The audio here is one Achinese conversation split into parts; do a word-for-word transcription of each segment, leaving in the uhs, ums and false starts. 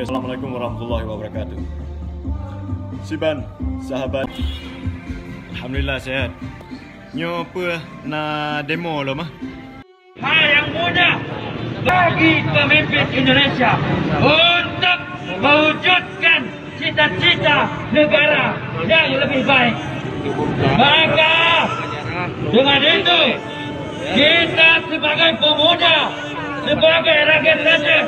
Assalamualaikum warahmatullahi wabarakatuh. Siban, sahabat. Alhamdulillah, sehat. Nyoe peue na demo lom, ah? Hal yang mudah bagi pemimpin Indonesia untuk mewujudkan cita-cita negara yang lebih baik. Maka, dengan itu, kita sebagai pemuda, sebagai rakyat raja,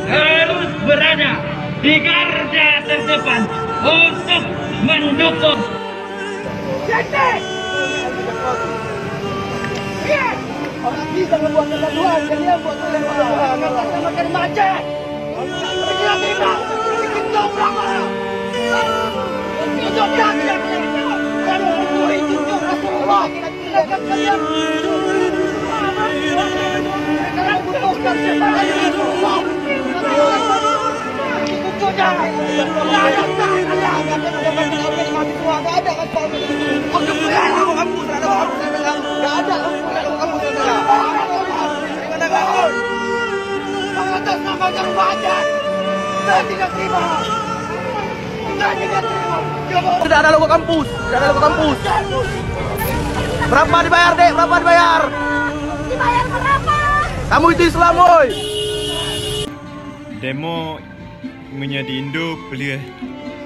harus berada di garda terdepan untuk mendukung. Orang bisa membuat kegaduhan, kalian buat kegaduhan. Kata-kata macam Aceh. Tidak ada logo kampus, tidak ada logo kampus. Berapa dibayar, Dek? Berapa dibayar? Dibayar berapa? Kamu itu Islam, woi. Demo meunyoe di Indo peuleueh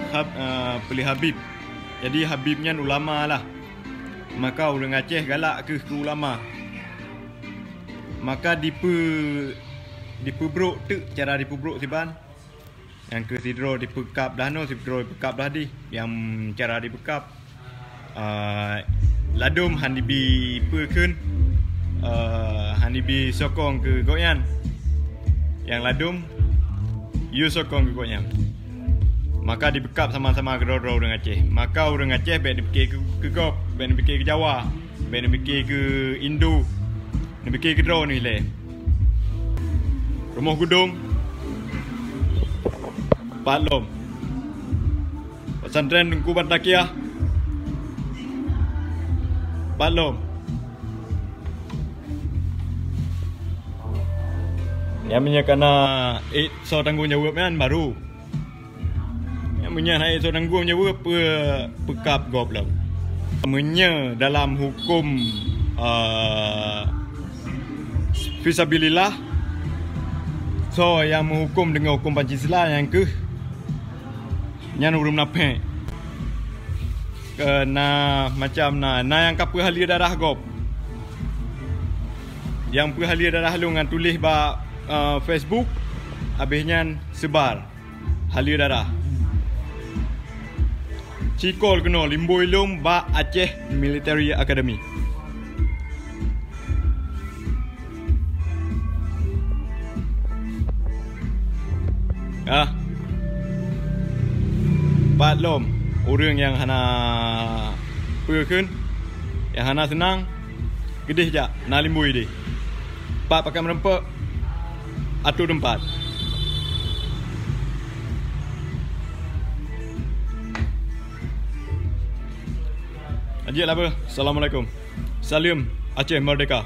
Hab-, eh, peuleueh Habib. Jadi Habib nyan ulama lah. Maka ureuëng Aceh galak keuh keu ulama. Maka dipe-, dipeubrok teuk cara dipeubrok siban. Nyang keu sidroe dipeukab blah noe, sidroe dipeukab blah dih. Nyang cara dipeukab, eh, ladom han dibi peue kheun, eh, han dibi sokong keu gobnyan. Nyang ladom yue sokong keu gobnyan. Maka dipeukab sama-sama keudroe-droe ureuëng Aceh. Maka ureuëng Aceh bék neupike keu, keu gob, bék neupike keu Jawa, bék neupike keu Indo, neupike keudroe neuh ilée. Rumoh Gudong, pat lom. Pesantren Teungku Batakiah, pat lom. Nyang meunyoe kana ék soe tanggong jaweueb nyan baru. Nyang meunyoe hana ék soe tanggong jaweueb, peu-, peukab gob lom. Meunyoe dalam huköm, eh, fisabilillah, soe nyang meuhuköm deungon huköm Pancasila nyang keuh nyan ureuëng munafék. Keu na macam na, na nyang ka peuhaleue darah gob. Nyang peuhaleue darah lôn ngon tuléh bak, eh, Facebook, habéh nyan seubar haleue darah. Cikol keunoe limbôi lôn bak Aceh Military Academy. Ah. Pat lom ureuëng nyang hana peue kheun, nyang hana seunang, keudeh jak, na limbôi deh. Pat pakai meureumpok, atoe teumpat. Ajak lah beuh. Assalamualaikum. Saleuem Aceh Merdeka.